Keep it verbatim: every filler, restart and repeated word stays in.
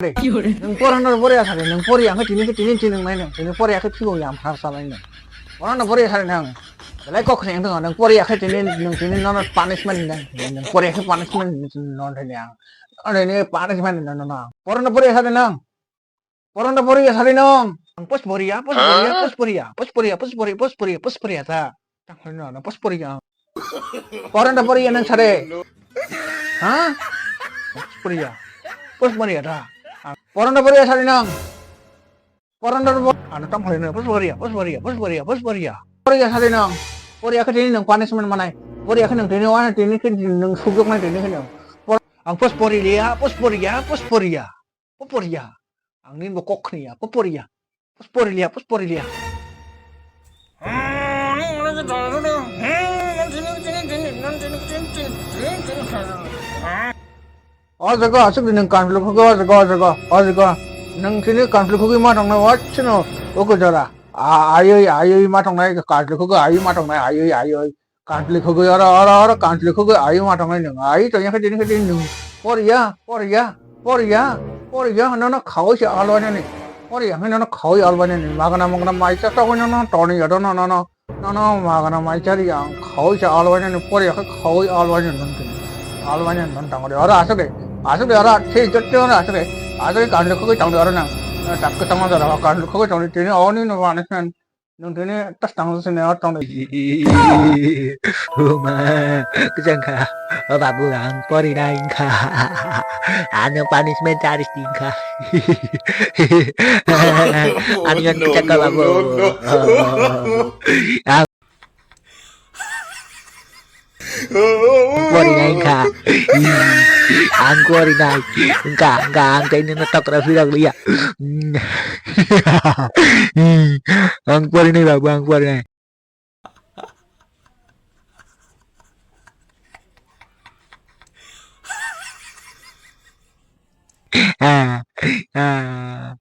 Nwng porano poriya sari, nwng poriya khe tini khe tini tini nai nwng, tini poriya khe phikung yam har salai nwng. Porano poriya sari nwng. Belai kok khring nwng, nwng poriya khe tini nwng tini nono punishment nwng, nwng poriya khe punishment nwng tini ang. Ore ni punishment nwng nono. Porano poriya sari nwng. Porano poriya sari nwng. Ang pos poriya, pos poriya, pos poriya, pos poriya, pos poriya, pos poriya, pos poriya ta. Tang hoi no, no, pos poriya. Porano poriya nwng sare. Ha? Pos poriya. Pos poriya da. Porano poriya sari nwng. Porano bo-, ano tang hoi no, pos poriya, pos poriya, pos poriya, pos poriya. Poriya sari nwng. Poriya khe tini nwng punishment manai. Poriya khe nwng tini wana tini khe nwng sujok nai tini khe nwng. Por-, ang pos poriya, pos poriya, pos poriya. Pos poriya. Ang nini bo kok khniya, pos poriya. Pos poriya, pos poriya. O jaga aswk di nwng kanslwk hwgwi, o jaga, o jaga, o jaga. Nwng tini kanslwk hwgwi ma tongnai, o chwngno, o kujora. A-, aywi, aywi ma tongnai, kanslwk hwgwi aywi ma tongnai, aywi, aywi. Kanslwk hwgwi oro, oro, oro, kanslwk hwgwi aywi ma tongnai nwng. Aywi tongya khe tini khe tini nwng. Poriya, poriya, poriya, poriya, nono khaui se alwanani. Poriya khe nono khaui alwanani. Magana, magana maisa tongwi nono toni yodo no, nono. Nono magana maisa ri ang khaui se alwanani, poriya khe khaui alwanani nwng tini. Alwanani nwng tangri. Oro aswk de, aswk de, oro thik joto oro aswk de. Aswk kanslwk hwgwi tongdi oro nang. Tak kwchangma jora kanslwk hwgwi tongdi tini oni no punishment. Nwng tini tas tang sini o tong. Uma, kejang kha. O babu, ang pori nai wngkha. Ano punishment charis di wngkha. Ani yang kejang kha babu. Ang pori nai wngkha. Ang pori nai. Wngkha, wngkha, ang tei nino tokra phirok liya. Ang pori nai babu, ang pori nai. Ah, ah.